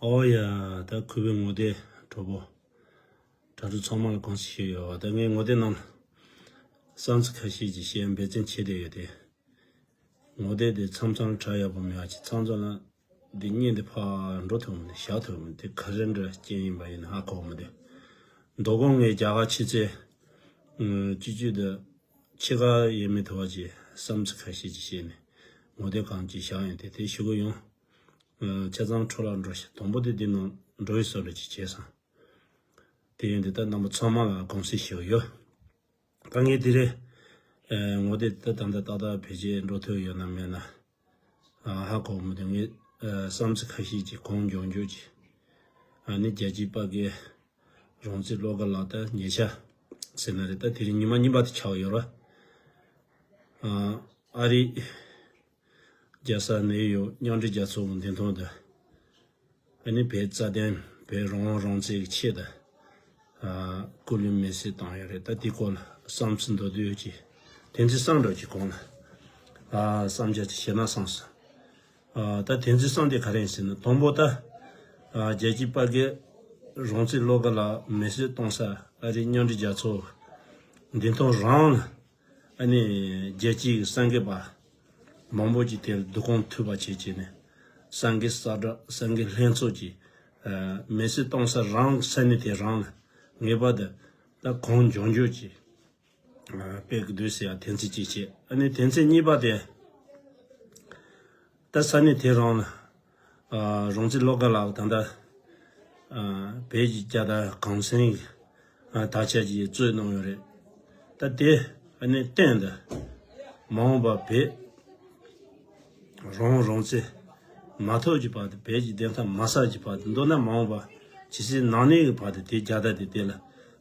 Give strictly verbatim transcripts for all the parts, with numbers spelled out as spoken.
ཨོ་ཡ། ད་གུས་པའི་ངོ་དེབ་གྲོགས་པོ་གྲྭ་ཕྲུག་ཚང་མ་ལ་དགོངས་སེལ་ཞུས་ཡོད། ད་ངས་ངོ་དེབ་ནང་བསམ་ཚུལ་ཁ་ཤས་ཅིག་བཤད་འབད་བརྩོན་བྱས་བསྡད་ཡོད་དེ། ངོ་དེབ་དེ་མཚམས་མཚམས་གྲ་ཡག་པོ་མེད་པ་ཅིག་མཚམས་མཚམས་ལ་འདི་བརྙན་དེ་ཕར་འགྲོ་ཐུབ་མི་འདུག་བཞག་ཐུབ་མི་འདུག་ག་རེ་འདྲ་རྐྱེན་ཡིན་པ་ཡིན་ན་ཧ་གོ་མི་འདུག་མདོ་དགོང་ངས་རྒྱ་གར་ཕྱི་ཚེས་ཨ་བཅུ་གཅིག་དང་ཕྱེད་ཀ་ཡས་མས་ཐུབ་པ་ཅིག་བསམ་ཚུལ་ཁ་ཤས་ཅིག་བཤད་ནས་ངོ་དེབ་སྒང་ཅིག་བཞག་ཡོད་དེ། དེ་ཞུ་གི་ཡོང་། ཨ་ཆ་ཚང་འཕྲོ་བརླག་འགྲོ་ཤག་དང་པོ་དེ་འདི་ནང་འགྲོ་ཡི་བཟོ་འདྲ་ཅིག་བྱས་སོང་། དེ་ཡིན་དུས་ད་རྣམ་པ་ཚང་མ་ལ་དགོངས་སེལ་ཞུ་གི་ཡོད། ད་ངས་དེ་རིང་ཨ་ངོ་དེབ་ད་ད་ལྟ་ཏག་ཏག་བེད་སྤྱོད་འགྲོ་ཐུབ་ཡོད་ན་མེད་ན་ཨ་ཧ་གོ་མི་འདུག་ངས་ཨ་བསམ་ཚུལ་ཁ་ཤས་ཅིག་གང་མགྱོགས་མགྱོགས་ཅིག་ཨ་ནི་རྒྱལ་གཅེས་དཔའ་རྒོད་རོང་ཚེ་བློ་དགའ་ལགས་དང་ཉེ་ཆར་ཟེར་ན་རེད། ད་དེ་རིང་ཉི་མ་གཉིས་པ་དེ་ཆགས་ཡོད་ར། ཨ་ཨ་རིའི་རྒྱལ་ས་ནེའུ་ཡོག་མཉམ་འབྲེལ་རྒྱལ་ཚོགས་མདུན་ཐང་དུ་ཨ་ནི་བོད་རྩ་དོན་བོད་རང་དབང་རང་བཙན་གྱི་ཆེད་དུ་ཨ་སྐུ་ལུས་མེར་སྲེག་བཏང་ཡོད་རེད། ད་དེའི་སྐོར་ལ་བསམ་ཚུལ་མདོར་བསྡུས་ཀྱི་དོན་ཚན་གསུམ་འདྲ་ཅིག་གོང་ལ་ཨ་བསམ་འཆར་ཅིག་བཤད་ན་བསམ་སོང་། ཨ་ད་དོན་ཚན་གསུམ་དེ་ག་རེ་ཡིན་ཟེར་ན། དང་པོ་ད་ཨ་རྒྱལ་གཅེས་དཔའ་རྒོད་རོང་ཚེ་བློ་དགའ་ལགས་མེར་སྲེག་གཏོང་ས་ཨ་རིའི་མཉམ་འབྲེལ་རྒྱལ་ཚོགས་མདུན་ཐང་རང་ལ་ཨ་ནི་རྒྱལ་སྤྱིའི་གི་སངས་རྒྱས་པ་མང་པོ་ཅིག་དེར་བསྡུ་སྐོང་ཐུབ་པ་བྱས་བྱས་ནས་སངས་རྒྱས་ས་བཀྲ་སངས་རྒྱས་ལྷན་ཚོགས་ཀྱིས་ཨ་མེར་སྲེག་གཏོང་ས་རང་ས་གནས་དེ་རང་ལ་ངེས་པར་དུ་ད་གང་མགྱོགས་མགྱོགས་ཀྱིས་ཨ་སྤེལ་དགོས་ཟེར་ཡ་དོན་ཚན་གཅིག་བྱས། ཨ་ནི་དོན་ཚན་གཉིས་པ་དེ་ད་ས་གནས་དེ་རང་ལ་ཨ་རོང་ཚེ་བློ་དགའ་ལགས་ད་ལྟ་ཨ་བོད་ཀྱི་རྒྱལ་དར་གུང་སེང་གི་ཨ་དར་ཆ་ཅིག་གཙོས་གནང་ཡོད་རེད། ད་དེ་ཨ་ནི་གཏན་དུ་མ་འོངས་པ་བོད་རང་དབང་རང་བཙན་མ་ཐོབ་ཀྱི་བར་དུ་བོད་ཀྱི་བདེན་མཐའ་མ་གསལ་གྱི་བར་དུ། མདོར་ན་མ་འོངས་པ་ཇི་སྲིད་ནམ་གནས་ཀྱི་བར་དུ་དེ་རྒྱལ་དར་དེ་དེ་ལ་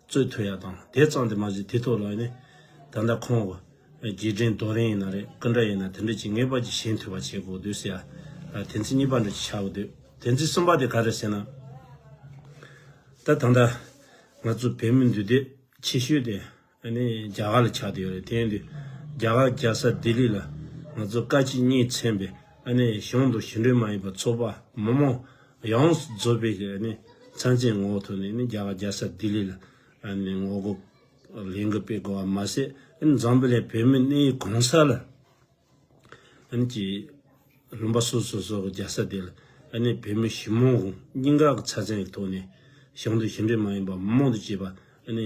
རྩོད་ཐུབ་ཡ་དང་། དེ་ཙམ་དུ་མ་ཟད་དེ་ཐོག་ལ་ནི་ད་ལྟ་ཁོང་གི་རྗེས་དྲན་རྡོ་རིང་ཡིན་ན་རེད། སྐུ་འདྲ་ཡིན་ན་དེ་འདྲ་ཅིག་ངེས་པར་ཅིག་བཞེངས་ཐུབ་པ་བྱེད་དགོས་འདུག་ཟེར་ཡ་དོན་ཚན་གཉིས་པ་འདྲ་ཅིག་ཆགས་ཀྱི་འདུག་དོན་ཚན་གསུམ་པ་དེ་ག་རེ་ཟེར་ན། ད་ད་ལྟ་ང་ཚོ་བོད་མི་འདུས་སྡོད་ཆེ་ཤོས་དེ་ཨ་ནི་རྒྱ་གར་ལ་ཆགས་བསྡད་ཡོད་རེད། དེ་ཡིན་དུས་རྒྱ་གར་རྒྱལ་ས་ལྡི་ལི་ལ་ང་ཚོ་བཀའ་སྤྱི་གཉིས་མཚན་པའི་ཨ་ནི་གཞུང་དང་གཞུང་འབྲེལ་མ་ཡིན་པ་ཚོགས་པ་མི་མང་ཡོངས་སུ་རྫོགས་པའི་ཨ་ནི་ཚང་ཚིང་ངོ་ཐོག་ནས་ཨ་ནི་རྒྱ་གར་རྒྱལ་ས་ལྡི་ལི་ལ་ཨ་ནི་ངོ་རྒོལ་ལས་འགུལ་སྤེལ་དགོས་པ་མ་ཟད། ཨ་ནི་འཛམ་བུ་གླིང་བོད་མི་གནས་ཡུལ་གང་ས་ལ་ཨ་ནི་ཀྱི་ལུང་པ་སོ་སོ་སོ་གི་རྒྱལ་ས་དེ་ལ་ཨ་ནི་བོད་མི་ཞི་མོལ་གཉིས་ཀ་གི་ཚ་ཚན་གྱི་ཐོག་ནས་གཞུང་དང་གཞུང་འབྲེལ་མ་ཡིན་པ་མི་མང་དུ་བྱས་པ་ཨ་ནི་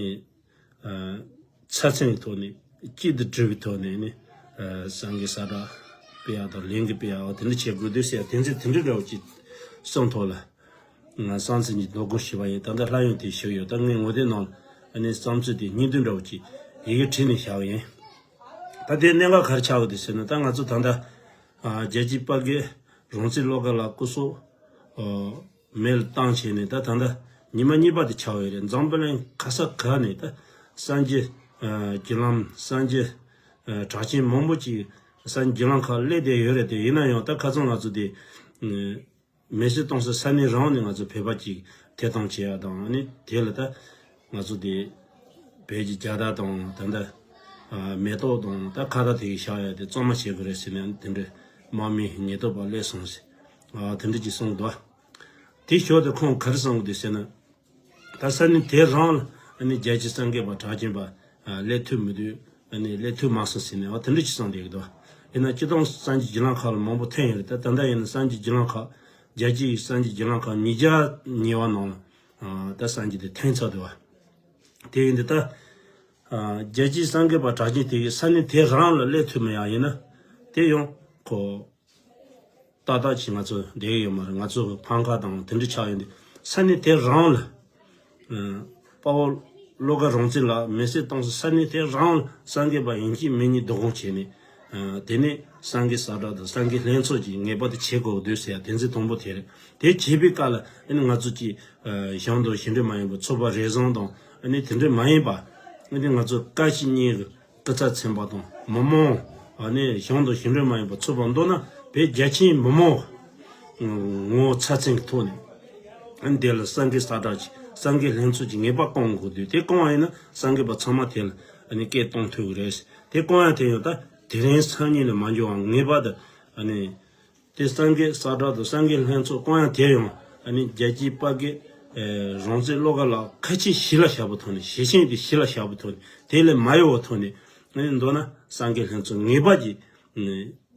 ཚ་ཚན་གྱི་ཐོག་ནས་གཅིག་ཏུ་སྒྲིལ་བའི་ཐོག་ནས་ནི་སངས་རྒྱས་ས་བཀྲ་སྤེལ་ཡག་དང་ལས་འགུལ་སྤེལ་ཡག་དེ་འདྲ་བྱེད་དགོས་འདུག་ཟེར་ཡ་དོན་ཚན་དེ་འདྲ་འདྲ་བོ་ཅིག་གསུམ་ཐོག་ལ་ང་བསམ་ཚུལ་གྱི་འདོ་སྒོ་ཞུས་པ་ཡིན། ད་ལྟ་ལྷ་ཡོན་དེ་ཞུས་ཡོད། ད་ངས་ངོ་དེབ་ནང་ཨ་ནི་བསམ་ཚུལ་དེ་སྙིང་བསྡུས་འདྲ་བོ་ཅིག་ཡི་གེ་བྲིས་ནས་བཞག་ཡིན། ད་དེ་གནད་འགག་ག་རེ་ཆགས་ཡོད་དེ་ཟེར་ན། ད་ང་ཚོ་ད་ལྟ་ཨ་རྒྱལ་གཅེས་དཔའ་རྒོད་རོང་ཚེ་བློ་དགའ་ལགས་སྐུ་སྲོག་ཨ་མེ་ལ་བཏང་བྱས་ནས་ད་ད་ལྟ་ཉི་མ་གཉིས་པ་དེ་ཆགས་ཡོད་རེད། འཛམ་བུ་གླིང་ག་ས་ག་ནས་ད་གསར་འགྱུར་ཨ་བརྒྱུད་ལམ་གསར་འགྱུར་ཨ་གྲགས་ཅན་མང་པོ་ཅིག་གསར་འགྱུར་བརྒྱུད་ལམ་ཁག་སླེབས་བསྡད་ཡོད་རེད་དེ། ཡིན་ན་ཡང་ད་ཁ་སང་ང་ཚོ་དེ་ཨ་མེ་སྲེག་གཏོང་ས་ས་གནས་རང་ནས་ང་ཚོ་བོད་པ་ཅིག་ཐད་གཏོང་བྱེད་ཡ་དང་། ཨ་ནི་དེ་ལ་ད་ང་ཚོ་དེ་བོད་ཀྱི་རྒྱལ་དར་དང་ད་ལྟ་ཨ་མེ་ཏོག་དང་ད་ཁ་བཏགས་དེ་གི་བཞག་ཡ་དེ་གཙང་མ་བྱེད་དགོས་རེད་ཟེར་ནས་དེ་འདྲ་དམག་མི་ཉེན་རྟོག་པ་སླེབས་སོང་ཟེར། ཨ་དེ་འདྲ་ཅིག་གསུངས་འདུག་དེའི་ཞོར་དུ་ཁོང་ག་རེ་གསུངས་འདུག་ཟེར་ན། ད་ས་གནས་དེ་རང་ལ་ཨ་ནི་རྒྱལ་གཅེས་སངས་རྒྱས་པ་གྲགས་ཅན་པ་ཨ་སླེབས་ཐུབ་མི་འདུག་ཨ་ནི་སླེབས་ཐུབ་མ་སོང་ཟེར་ནས་འོ་དེ་འདྲ་ཅིག་གསུངས་བསྡད་ཀྱི་འདུག་ཡིན་ན་སྤྱིར་བཏང་གསར་འགྱུར་བརྒྱུད་ལམ་ཁག་ལ་མང་པོ་ཐོན་ཡོད་རེད། ད་ད་ལྟ་ཡིན་ན་གསར་འགྱུར་བརྒྱུད་ལམ་ཁག་རྒྱལ་སྤྱིའི་གསར་འགྱུར་བརྒྱུད་ལམ་ཁག་ཉིས་བརྒྱ་ཉེ་བ་ནང་ལ་ཨ་ད་གསར་འགྱུར་དེ་ཐོན་ཚར་འདུག་བ། དེ་ཡིན་དུས་ད་ཨ་རྒྱལ་གཅེས་སངས་རྒྱས་པ་གྲགས་ཅན་དེ་གི་ས་གནས་དེ་རང་ལ་སླེབས་ཐུབ་མེད་ཡ་ཡིན་ན་དེ་ཡང་ཁོ་ཏག་ཏག་ཅིག་ང་ཚོ་བསྡད་ཡོད་མ་རེད། ང་ཚོ་གི་ཕམ་ཁ་དང་དེ་འདྲ་ཆགས་ཡོད་འདི། ས་གནས་དེ་རང་ལ་ཨ་དཔའ་བོ་བློ་དགའ་རང་བཙན་ལགས་མེ་སྲེག་བཏང་ས་ས་གནས་དེ་རང་ལ་སངས་རྒྱས་པ་ཡིན་གཅིག་མིན་གཉིས་བསྡུ་སྐོང་བྱས་ནས་ཨ་དེ་ནས་སངས་རྒྱས་ས་བཀྲ་དང་སངས་རྒྱས་ལྷན་ཚོགས་ཀྱིས་ངེས་པར་དུ་བྱེད་དགོས་འདུག་ཟེར་ཡ་དོན་ཚན་དང་པོ་དེ་རེད། དེ་བྱེད་པའི་སྐབས་ལ་ཨ་ནི་ང་ཚོ་གཅིག་ཨ་གཞུང་དང་གཞུང་འབྲེལ་མ་ཡིན་པ་ཚོགས་པ་རེ་ཟུང་དང་ཨ་ནི་དེ་འདྲ་མ་ཡིན་པ་ཨ་ནི་ང་ཚོ་བཀའ་སྤྱི་གཉིས་ཀྱི་སྐུ་ཚབ་ཚན་པ་དང་མི་མང་ཨ་ནི་གཞུང་དང་གཞུང་འབྲེལ་མ་ཡིན་པ་ཚོགས་པ་མདོར་ན་བོད་རྒྱ་ཆེའི་མི་མང་ངོ་ཚ་ཚན་གྱི་ཐོག་ནས་ཨ་ནི་དེ་ལ་སངས་རྒྱས་ས་བཀྲ་ཅིག་སངས་རྒྱས་ལྷན་ཚོགས་ཀྱིས་ངེས་པར་བསྐོང་དགོས་དུས། དེ་བསྐོང་བ་ཡིན་ན་སངས་རྒྱས་པ་ཚང་མ་དེ་ལ་ཨ་ནི་སྐད་གཏོང་ཐུབ་ཀྱི་རེད། དེ་བསྐོང་ཡ་དེ་ཡང་ད་དེ་རིང་སང་ཉིན་ལ་མ་འགྱུར་བ་ངེས་པར་དུ་ཨ་ནི་དེ་སངས་རྒྱས་ས་བཀྲ་དང་སངས་རྒྱས་ལྷན་ཚོགས་བསྐོང་ཡ་དེ་ཡང་ ཨ་ནི་རྒྱལ་གཅེས་དཔའ་བརྒྱུད་རང་བཙན་བློ་དགའ་ལགས་ཁ་ཆེ་གཞི་ལ་བཞག་པའི་ཐོག་ནས་ཞེ་ཆེན་དེ་གཞི་ལ་བཞག་པའི་ཐོག་ནས་དེ་ལས་མ་གཡོལ་བའི་ཐོག་ནས་ཨ་ནི་མདོར་ན་སངས་རྒྱས་ལྷན་ཚོགས་ངེས་པར་གྱི་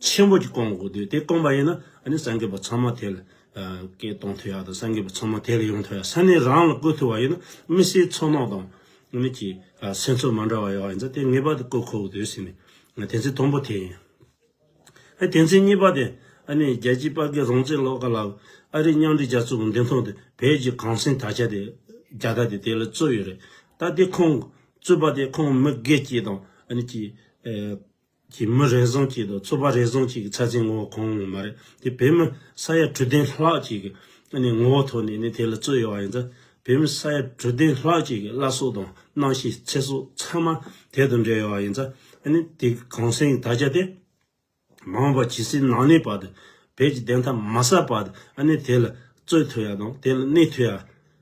ཆེན་པོ་ཅིག་བསྐོང་དགོས་འདུག་དེ་བསྐོང་པ་ཡིན་ན་ཨ་ནི་སངས་རྒྱས་པ་ཚང་མ་དེ་ལ་སྐད་གཏོང་ཐུབ་ཡག་དང་སངས་རྒྱས་པ་ཚང་མ་དེ་ལ་ཡོང་ཐུབ་ཡག་ས་གནས་རང་ལ་བཀོད་ཐུབ་པ་ཡིན་ན་མི་སེར་ཚོར་སྣང་དང་ཨ་ནི་ཀྱི་སེམས་ཚོར་མ་འདྲ་བ་ཡོད་པ་ཡིན་ཙང་དེ་ངེས་པར་དུ་བཀོད་དགོས་འདུག་ཟེར་ནས་དོན་ཚན་དང་པོ་དེ་ཡིན། ཨ་དོན་ཚན་གཉིས་པ་དེ་ཨ་ནི་རྒྱལ་གཅེས་དཔའ་བརྒྱུད་རང་བཙན་བློ་དགའ་ལགས་ཨ་རིའི་མཉམ་འབྲེལ་རྒྱལ་ཚོགས་ཀྱི་མདུན་ཐོག་དེ་བོད་ཀྱི་གུང་སེང་དར་ཆ་དེ་རྒྱལ་དར་དེ་དེ་ལ་བཙུགས་ཡོད་རེད། ད་དེ་ཁོང་བཙུགས་པ་དེ་ཁོང་མི་སྒེར་གཅིག་དང་ཨ་ནི་ཀྱི་ཀྱི་མི་རེ་ཟུང་གཅིག་དང་ཚོགས་པ་རེ་ཟུང་གཅིག་གི་ཚ་ཚིང་ངོ་བོ་གང་ཡང་མ་རེད། དེ་བོད་མི་ས་ཡ་དྲུག་བདུན་ལྷག་ཅིག་གི་ཨ་ནི་ངོ་བོ་ཐོག་ནས་ནི་དེ་ལ་བཙུགས་ཡོད་པ་ཡིན་ཙང་བོད་མི་ས་ཡ་དྲུག་བདུན་ལྷག་ཅིག་གི་བླ་སྲོག་དང་རྣམ་ཤེས་ཚེ་སྲོག་ཚང་མ་དེ་དང་འབྲེལ་ཡོད་པ་ཡིན་ཙང་ཨ་ནི་དེ་གི་གུང་སེང་གི་དར་ཆ་དེ་མ་འོངས་པ་ཇི་སྲིད་ནམ་གནས་བར་དུ་བོད་ཀྱི་བདེན་མཐའ་མ་གསལ་བར་དུ་ཨ་ནི་དེ་ལ་བཙུགས་ཐུབ་ཡ་དང་དེ་ལ་གནས་ཐུབ་ཡ།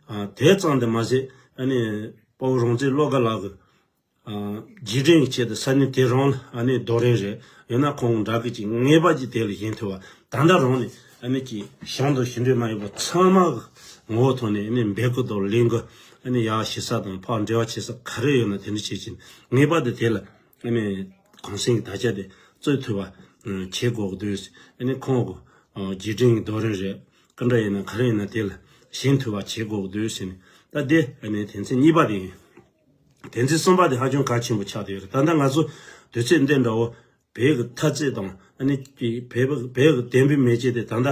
ཨ་དེ་ཙམ་དུ་མ་ཟད་ཨ་ནི་དཔའ་བོ་རང་བཙན་བློ་དགའ་ལགས་ཀྱི་ཨ་རྗེས་དྲན་གྱི་ཆེད་དུ་ས་གནས་དེ་རང་ལ་ཨ་ནི་རྡོ་རིང་རེད། ཡང་ན་ཁོང་འདྲ་གི་ཅིག་ངེས་པར་གྱིས་དེ་ལ་ཞེན་ཐུབ་པ་ད་ལྟ་རང་ནས་ཨ་ནི་ཅིག་གཞུང་དང་ཞི་འགྲིག་མ་ཡིན་པ་ཚང་མ་གི་ངོ་བོ་ཐོག་ནས་ཨ་ནི་འབོད་སྐུལ་དང་ལས་འགུལ་ཨ་ནི་ཡག་བྱེད་ས་དང་ཕར་འབྲེལ་བ་བྱེད་ས་ག་རེ་ཡོད་ན་དེ་འདྲ་བྱེད་ཀྱིན་ངེས་པར་དུ་དེ་ལ་ཨ་ནི་གུང་སེང་གི་དར་ཆ་དེ་བཙུགས་ཐུབ་པ་བྱེད་དགོས་ཀྱི་འདུག་ཨ་ནི་ཁོང་གི་རྗེས་དྲན་གྱི་རྡོ་རིང་རེད། ག་འདྲ་ཡིན་ན་ག་རེ་ཡིན་ན་དེ་ལ་ཞེན་ཐུབ་པ་བྱེད་དགོས་ཀྱི་འདུག་ཟེར་ནས་ད་དེ་ཨ་ནི་དོན་ཚན་གཉིས་པ་དེ་ཡིན། དོན་ཚན་གསུམ་པ་དེ་ཧ་ཅང་གལ་ཆེན་པོ་ཆགས་བསྡད་ཡོད་རེད། ད་ལྟ་ང་ཚོ་དུས་ཚོད་འདི་འདྲ་བོ་བོད་ཀྱི་འཐབ་རྩོད་དང་ཨ་ནི་ཀྱི་བོད་པ་བོད་ཀྱི་བདེན་པའི་མེ་ལྕེ་དེ་ད་ལྟ་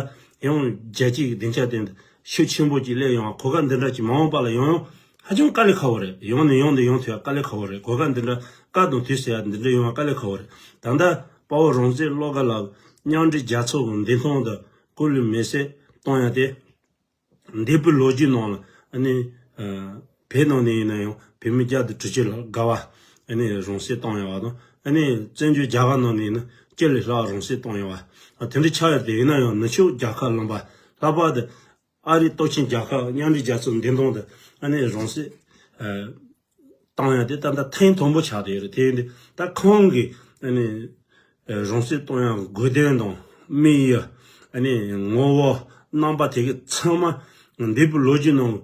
ཡང་རྒྱལ་སྤྱིའི་སྡིངས་ཆ་སྟེང་དུ་ཤུགས་ཆེན་པོ་ཅིག་སླེབས་ཡོང་བ་གོ་སྐབས་འདི་འདྲ་ཅིག་མ་འོངས་པ་ལ་ཡང་ཡང་ཧ་ཅང་དཀའ་ལས་ཁག་པོ་རེད། ཡང་ནས་ཡང་དུ་ཡང་ཐོས་ཡ་དཀའ་ལས་ཁག་པོ་རེད། གོ་སྐབས་འདི་འདྲ་སྐབས་དང་དུས་ཟེར་ཡ་འདི་འདྲ་ཡོང་བ་དཀའ་ལས་ཁག་པོ་རེད། ད་ལྟ་དཔའ་བོ་རང་བཙན་བློ་དགའ་ལགས་མཉམ་འབྲེལ་རྒྱལ་ཚོགས་ཀྱི་མདུན་ཐང་དུ་སྐུ་ལུས་མེ་སྲེག་གཏོང་ཡ་དེ། འདས་པའི་ལོ་རྒྱུས་ནང་ལ་ཨ་ནི་ཨ་བོད་ནང་ནས་ཡིན་ན་ཡང་བོད་མི་བརྒྱ་དང་དྲུག་ཅུ་ལྷག་དགའ་བ་ཨ་ནི་རང་སྲེག་བཏང་ཡོད་པ་དང་ཨ་ནི་བཙན་བྱོལ་རྒྱ་གར་ནང་ནས་ཡིན་ན་བཅུ་ལས་ལྷག་རང་སྲེག་བཏང་ཡོད་པ་ཨ་དེ་འདྲ་ཆགས་ཡོད་དེ། ཡིན་ན་ཡང་ནུབ་ཕྱོགས་རྒྱལ་ཁབ་ལུང་པ་ལྷག་པར་དུ་ཨ་རིའི་སྟོབས་ཆེན་རྒྱལ་ཁབ་མཉམ་འབྲེལ་རྒྱལ་ཚོགས་མདུན་ཐང་དུ་ཨ་ནི་རང་སྲེག་ཨ་བཏང་ཡ་དེ་ད་ལྟ་ཐེངས་དང་པོ་ཆགས་བསྡད་ཡོད་རེད། དེ་ཡིན་དུས་ད་ཁོང་གིས་ཨ་ནི་རང་སྲེག་གཏོང་ཡ་དགོས་དོན་དང་དམིགས་ཡུལ་ཨ་ནི་ངོ་བོ་རྣམ་པ་དེ་གའི་ཚང་མ་འདས་པའི་ལོ་རྒྱུས་ནང་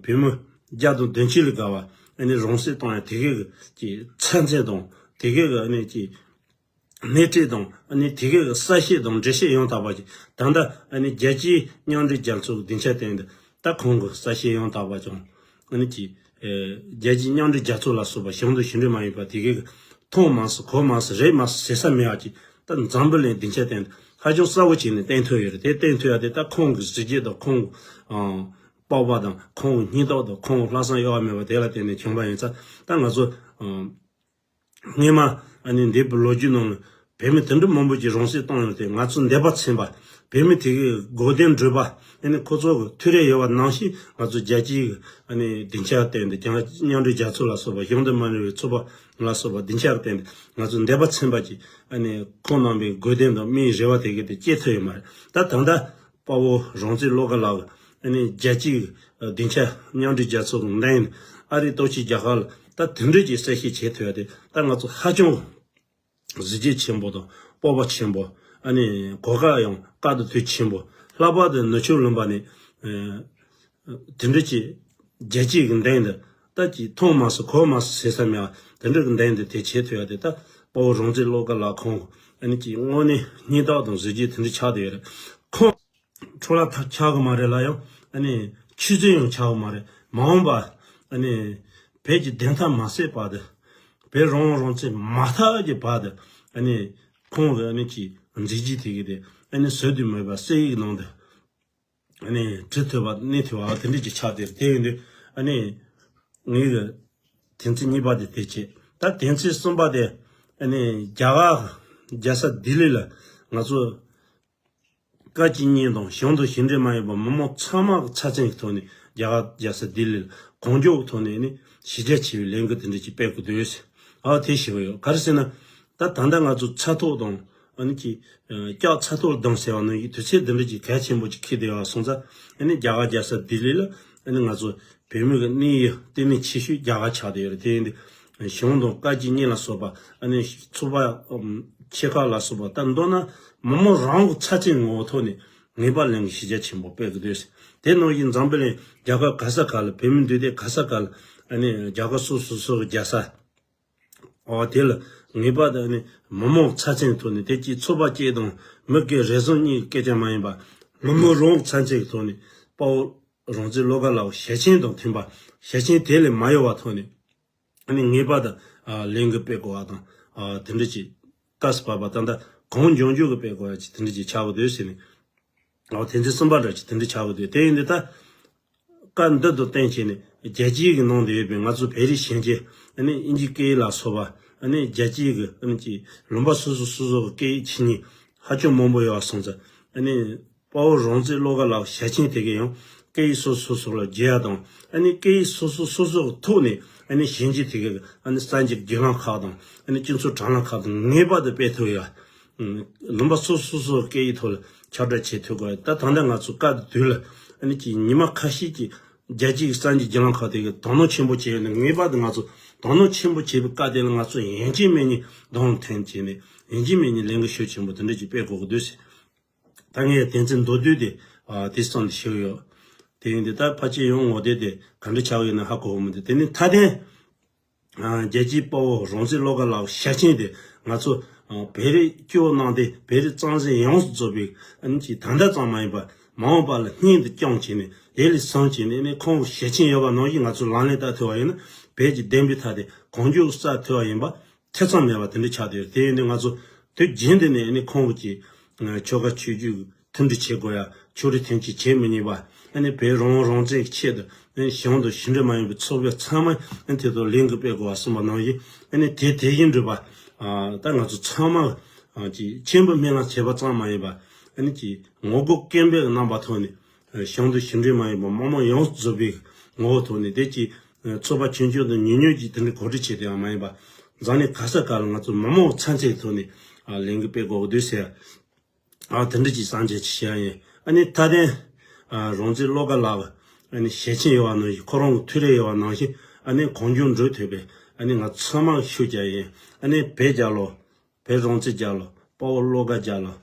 བོད་མི་བརྒྱ་དང་བདུན་ཅུ་ལས་བརྒལ་བ་ཨ་ནི་རང་སྲེག་གཏོང་ཡ་དེ་གའི་གི་ཚན་རྩལ་དང་དེ་གའི་གི་ཨ་ནི་ཀྱི་སྣེ་ཁྲིད་དང་ཨ་ནི་དེ་གའི་གི་གསལ་བཤད་དང་འགྲེལ་བཤད་ཡང་དག་པ་ཅིག་ད་ལྟ་ཨ་ནི་རྒྱལ་སྤྱིའི་མཉམ་འབྲེལ་རྒྱལ་ཚོགས་སྡིངས་ཆ་སྟེང་དུ་ད་ཁོང་གི་གསལ་བཤད་ཡང་དག་པ་ཀྱང་ཨ་ནི་ཀྱི་རྒྱལ་སྤྱིའི་མཉམ་འབྲེལ་རྒྱལ་ཚོགས་ལ་སོགས་པ་གཞུང་དང་ཞི་འགྲིག་མ་ཡིན་པ་དེ་གའི་གི་མཐོང་མ་སོང་གོ་མ་སོང་རེད་མ་སོང་ཟེར་ས་མེད་པ་ཅིག་ད་འཛམ་བུ་གླིང་སྡིངས་ཆ་སྟེང་དུ་ཧ་ཅང་གསལ་བོ་བྱས་ནས་བསྟན་ཐུབ་ཡོད་རེད། དེ་བསྟན་ཐུབ་ཡ་དེ་ད་ཁོང་གི་གཟི་བརྗིད་དང་ཁོང་གི་ཨ་སྤོབས་པ་དང་ཁོང་གི་སྙིང་སྟོབས་དང་ཁོང་གི་ལྷག་བསམ་གཡོ་བ་མེད་པ་དེ་ལ་བརྟེན་ནས་བྱུང་བ་ཡིན་ཙང་ད་ང་ཚོ་ཨ། སྔོན་མ་ཨ་ནི་འདས་པའི་ལོ་རྒྱུས་ནང་ལ་བོད་མི་དེ་འདྲ་མང་པོ་ཅིག་རང་སྲེག་བཏང་ཡོད་དེ་ང་ཚོ་འདོད་པ་ཚིམ་པ། བོད་མི་དེ་གའི་དགོས་དོན་འགྲུབ་པ། ཨ་ནི་ཁོ་ཚོ་གི་ཐུགས་རེ་ཡོད་པ་ནང་བཞིན་ང་ཚོ་རྒྱལ་སྤྱིའི་ཨ་ནི་སྡིངས་ཆ་སྟེང་དུ་རྒྱ་མཉམ་འབྲེལ་རྒྱལ་ཚོགས་ལ་སོགས་པ་གཞུང་དང་མ་འབྲེལ་བའི་ཚོགས་པ་ལ་སོགས་པ་སྡིངས་ཆ་སྟེང་དུ་ང་ཚོ་འདོད་པ་ཚིམ་པ་ཅིག་ཨ་ནི་ཁོང་རྣམ་པའི་དགོས་དོན་དང་དམིགས་རེ་བ་དེ་གའི་དེ་སྐྱེ་ཐུབ་ཡོད་མ་རེད། ད་ད་ལྟ་དཔའ་བོ་རང་བཙན་བློ་དགའ་ལགས་ཨ་ནི་རྒྱལ་སྤྱིའི་སྡིངས་ཆ་མཉམ་འབྲེལ་རྒྱལ་ཚོགས་ཀྱི་མདུན་ཨ་རིའི་སྟོབས་ཆེན་རྒྱལ་ཁབ་ལ་ད་དེ་འདྲ་ཅིག་གསལ་བཤད་བྱེད་ཐུབ་ཡ་དེ་ད་ང་ཚོ་ཧ་ཅང་གཟི་བརྗིད་ཆེན་པོ་དང་སྤོབས་པ་ཆེན་པོ་ཨ་ནི་གོ་སྐབས་ཡང་སྐབས་དང་དུས་ཆེན་པོ་ལྷག་པར་དུ་ནུབ་ཕྱོགས་ལུང་པ་ནས་དེ་འདྲ་ཅིག་རྒྱལ་སྤྱིའི་མདུན་དུ་ད་ཅིག་མཐོང་མ་སོང་གོ་མ་སོང་ཟེར་ས་མེད་པ་དེ་འདྲ་གི་མདུན་དུ་དེ་བྱེད་ཐུབ་ཡ་དེ་ད་དཔའ་བོ་རང་བཙན་བློ་དགའ་ལགས་ཁོང་ཨ་ནི་ཅིག་དངོས་གནས་སྙིང་སྟོབས་དང་གཟི་བརྗིད་དེ་འདྲ་ཆགས་བསྡད་ཡོད་རེད། ཁོང་འཕྲོ་བརླག་ཐབས་ཆགས་གི་མ་རེད་ལ་ཡང་ཨ་ནི་ཆུད་ཟོས་ཡང་ཆགས་གི་མ་རེད། མ་འོངས་པ་ཨ་ནི་བོད་ཀྱི་བདེན་མཐའ་མ་གསལ་བར་དུ་བོད་རང་དབང་རང་བཙན་མ་ཐོབ་ཀྱི་བར་དུ་ཨ་ནི་ཁོང་གི་ཨ་ནི་ཀྱི་མཛད་རྗེས་དེ་གི་དེ་ཨ་ནི་ཟད་དུ་མེད་པ་གསེར་ཡིག་ནང་དུ་ཨ་ནི་བྲི་ཐུབ་པ་གནས་ཐུབ་པ་དེ་འདྲ་ཅིག་ཆགས་དེ་རེད། དེ་ཡིན་དུས་ཨ་ནི་ངའི་གི་དོན་ཚན་གཉིས་པ་དེ་དེ་བྱས། ད་དོན་ཚན་གསུམ་པ་དེ་ཨ་ནི་རྒྱ་གར་རྒྱལ་ས་ལྡི་ལི་ལ་ང་ཚོ་བཀའ་སྤྱི་གཉིས་དང་གཞུང་དང་ཞི་འགྲིག་མ་ཡིན་པ་མི་མང་ཚང་མ་གི་ཚབ་མཚོན་གྱི་ཐོག་ནས་རྒྱ་གར་རྒྱལ་ས་ལྡི་ལི་ལ་གང་མགྱོགས་ཐོག་ནས་ནི་གཞི་རྒྱ་ཆེ་བའི་ལས་འགུལ་དེ་འདྲ་ཅིག་སྤེལ་དགོས་འདུག་ཟེར། ཨ་དེ་ཞུ་གི་ཡོད། ག་རེ་ཟེར་ན་ད་ད་ལྟ་ང་ཚོ་ཚ་ཐོག་དང་ཨ་ནི་ཅིག་ལྕགས་ཚ་ཐོག་ལ་བརྡུངས་ཟེར་བ་ནང་བཞིན་དུས་ཚོད་འདི་འདྲ་ཅིག་གལ་ཆེན་པོ་ཅིག་འཁེལ་བསྡད་ཡོད་སོང་ཙང་ཨ་ནི་རྒྱ་གར་རྒྱལ་ས་ལྡི་ལི་ལ་ཨ་ནི་ང་ཚོ་བོད་མི་གི་གནས་ཡུལ་ལྟེ་གནས་ཆེ་ཤོས་རྒྱ་གར་ཆགས་བསྡད་ཡོད་རེད། དེ་ཡིན་དུས་གཞུང་དང་བཀའ་སྤྱི་གཉིས་ལ་སོགས་པ་ཨ་ནི་ཚོགས་པ་ཆེ་ཁག་ལ་སོགས་པ་ད་མདོར་ན་མི་མང་རང་གི་ཚབ་མཚོན་ངོ་བོ་ཐོག་ནས་ ངེས་པར་ལན་གྱི་ཤེས་བྱ་ཆེན་པོ་སྤེལ་དགོས་འདུག་ཟེར། དེ་ནང་བཞིན་འཛམ་བུ་གླིང་རྒྱལ་ཁབ་ག་ས་ག་ལ་བོད་མི་འདུས་སྡོད་ག་ས་ག་ལ་ཨ་ནི་རྒྱལ་ཁབ་སོ་སོ་སོ་གི་རྒྱལ་ས། འོ་དེ་ལ་ངེས་པར་དུ་ནི་མི་མང་ཚབ་མཚོན་ཐོག་ནས་དེ་གཅིག་ཚོགས་པ་གཅིག་དང་མི་སྒེར་རེ་ཟུང་གཉིས་ཀྱི་སྐད་ཆ་མ་ཡིན་པ། མི་མང་རང་ཚབ་མཚོན་གྱི་ཐོག་ནས་དཔའ་བོ་རང་བཙན་བློ་དགའ་ལགས་ཞལ་ཆེམས་དང་མཐུན་པ། ཞལ་ཆེམས་དེ་ལས་མ་གཡོ་བ་ཐོག་ནས་ཨ་ནི་ངེས་པར་དུ་ཨ་ལས་འགུལ་སྤེལ་དགོས་པ་དང་། ཨ་དེ་འདྲ་ཅིག་ཏཱས་པ་པ་ད་ལྟ་གང་མགྱོགས་མགྱོགས་ཀྱི་སྤེལ་དགོས་པ་ཅིག་དེ་འདྲ་ཅིག་ཆགས་དགོས་འདུག་ཟེར་ནས། ཨོ་དེ་ཚོ་གསུམ་པ་འདྲ་ཅིག་དེ་འདྲ་ཆགས་ཀྱི་འདུག་དེ་ཡིན་དུས་ད་བཀའ་འདི་དང་བསྟུན་བྱས་ནས་རྒྱལ་སྤྱིའི་གི་ནང་དུ་ཡོད་པའི་ང་ཚོ་བོད་རིགས་གཞོན་སྐྱེས་ཨ་ནི་ཨིན་ཇི་སྐད་ཡིག་ལ་སོགས་པ་ཨ་ནི་རྒྱལ་སྤྱིའི་གི་ཨ་ནི་ཅིག་ལུང་པ་སོ་སོ་སོ་སོ་གི་སྐད་ཡིག་ཆེ་ཉིད་ཧ་ཅང་མང་པོ་ཡོད་པ་སོང་ཙང་། ཨ་ནི་དཔའ་བོ་རང་བཙན་བློ་དགའ་ལགས་ཞལ་ཆེམས་དེ་གས་ཡང་སྐད་ཡིག་སོ་སོ་སོ་ལ་བརྗེ་ཡ་དང་། ཨ་ནི་སྐད་ཡིག་སོ་སོ་སོ་སོ་གི་ཐོག་ནས་ཨ་ནི་གཞོན་སྐྱེས་དེ་གས་ཨ་ནི་གསར་འགྱུར་བརྒྱུད་ལམ་ཁག་དང་ཨ་ནི་སྤྱི་ཚོགས་དྲ་ལམ་ཁག་ཏུ་ངེས་པར་དུ་སྤེལ་ཐུབ་ཡ། ལུང་པ་སོ་སོ་སོ་སོ་སྐད་ཡིག་ཐོག་ལ་ཁྱབ་བསྒྲགས་བྱེད་ཐུབ་དགོས། ད་ད་ལྟ་ང་ཚོ་སྐབས་དེ་དུས་ལ་ཨ་ནི་ཅིག་ཉི་མ་ཁ་ཤས་ཀྱི་རྒྱལ་སྤྱིའི་གསར་འགྱུར་བརྒྱུད་ལམ་ཁག་དེ་གི་དོ་སྣང་ཆེན་པོ་བྱས་ཡོད་ན། ངེས་པར་དུ་ང་ཚོ་དོ་སྣང་ཆེན་པོ་བྱས་པའི་སྐབས་དེ་ལ་ང་ཚོ་ཡིན་གཅིག་མིན་གཉིས་དོ་སྣང་འཐེན་བྱས་ནས་ཡིན་གཅིག་མིན་གཉིས་ལས་འགུལ་ཤུགས་ཆེན་པོ་དེ་འདྲ་ཅིག་སྤེལ་དགོས་ཀྱི་འདུག་ཟེར། ད་ངས་དེ་ཚོའི་མདོར་བསྡུས་དེ་ཨ་དེ་གསུམ་དེ་ཞུས་ཡོད། དེ་ཡིན་དུས་ད་ཕལ་ཆེར་ཡང་ངོ་དེབ་དེ་ག་འདྲ་ཆགས་ཡོད་ན་ཧ་གོ་གི་མི་འདུག་དེ་ནི་མཐའ་དོན། ཨ་རྒྱལ་གཅེས་དཔའ་བོ་རང་བཙན་བློ་དགའ་ལགས་ཞལ་ཆེམས་དེ་ང་ཚོ་ཨ་བོད་རིགས་སྐྱོ་བོ་གནང་སྟེ་བོད་རིགས་གཙང་གཞི་ཡོངས་སུ་རྫོགས་པའི་ཨ་ནི་ཅིག་ད་ལྟ་ཙམ་མ་ཡིན་པར་མ་འོངས་པ་ལ་སྙིང་དུ་བཅངས་བྱས་ནས་ལས་ལ་བསམ་བྱས་ནས་ཨ་ནི་ཁོང་གི་ཞལ་ཆེམས་ཡོད་པ་ནང་བཞིན་ང་ཚོ་ལག་ལེན་བསྟར་ཐུབ་པ་ཡིན་ན། བོད་ཀྱི་བདེན་པའི་མཐའ་དེ་གང་མགྱོགས་གསལ་ཐུབ་པ་ཡིན་པ་ཐེ་ཚོམ་མེད་པ་དེ་འདྲ་ཆགས་བསྡད་ཡོད། དེ་ཡིན་དུས་ང་ཚོ་དུས་རྒྱུན་དུ་ནས་ཨ་ནི་ཁོང་གི་ཅིག་ཆོལ་ཁ་ཆོས་བརྒྱུད་མཐུན་སྒྲིལ་བྱེད་དགོས་ཡ། ཕྱོགས་རིས་མཐུན་སྒྲིལ་བྱེད་མི་ཉན་པ། ཨ་ནི་བོད་རང་དབང་རང་བཙན་གྱི་ཆེད་དུ་ཨ་ནི་གཞུང་དང་གཞུང་འབྲེལ་མ་ཡིན་པའི་ཚོགས་པ་ཚང་མ་ཨ་ནི་དེ་ཚོ་ལས་འགུལ་སྤེལ་དགོས་པ་གསུངས་པ་ནང་བཞིན། ཨ་ནི་དེ་དེ་བཞིན་འགྲུབ་པ། ཨ་ད་ང་ཚོ་ཚང་མ་ཨ་ཅིག་མཆན་བུ་སྨོན་ལམ་བྱས་པ་ཙམ་མ་ཡིན་པ། ཨ་ནི་ཅིག་ངོ་རྒོལ་སྐད་འབོད་གནང་པ་ཐོག་ནས་གཞུང་དང་གཞུང་འབྲེལ་མ་ཡིན་པ་མི་མང་ཡོངས་སུ་རྫོགས་པའི་ངོ་བོ་ཐོག་ནས་དེ་ཅིག་ཚོགས་པ་ཆུང་ཆུང་དང་ཉུང་ཉུང་ཅིག་དེ་འདྲ་གོ་སྒྲིག་བྱས་དེ་ཡང་མ་ཡིན་པ། འཛམ་གླིང་ག་ས་ག་ལ་ང་ཚོ་མི་མང་ཚང་ཚད་ཐོག་ནས་ཨ་ལས་འགུལ་སྤེལ་དགོས་འདུག་ཟེར། ཨ་དེ་འདྲ་ཅིག་བསམ་འཆར་ཅིག་བཤད་ཡིན། ཨ་ནི་མཐའ་དོན་ཨ་རང་བཙན་བློ་དགའ་ལགས་ཨ་ནི་ཞལ་ཆེམས་ཡོད་པ་ནང་བཞིན་ཁོ་རང་གི་ཐུགས་རེ་ཡོད་པ་ནང་བཞིན་ཨ་ནི་གང་མགྱོགས་འགྲུབ་ཐུབ་པའི་ཨ་ནི་ང་ཚང་མ་ཤུགས་རྒྱག་ཡིན། ཨ་ནི་བོད་རྒྱལ་ལོ། བོད་རང་བཙན་རྒྱལ་ལོ། དཔའ་བོ་བློ་དགའ་རྒྱལ་ལོ།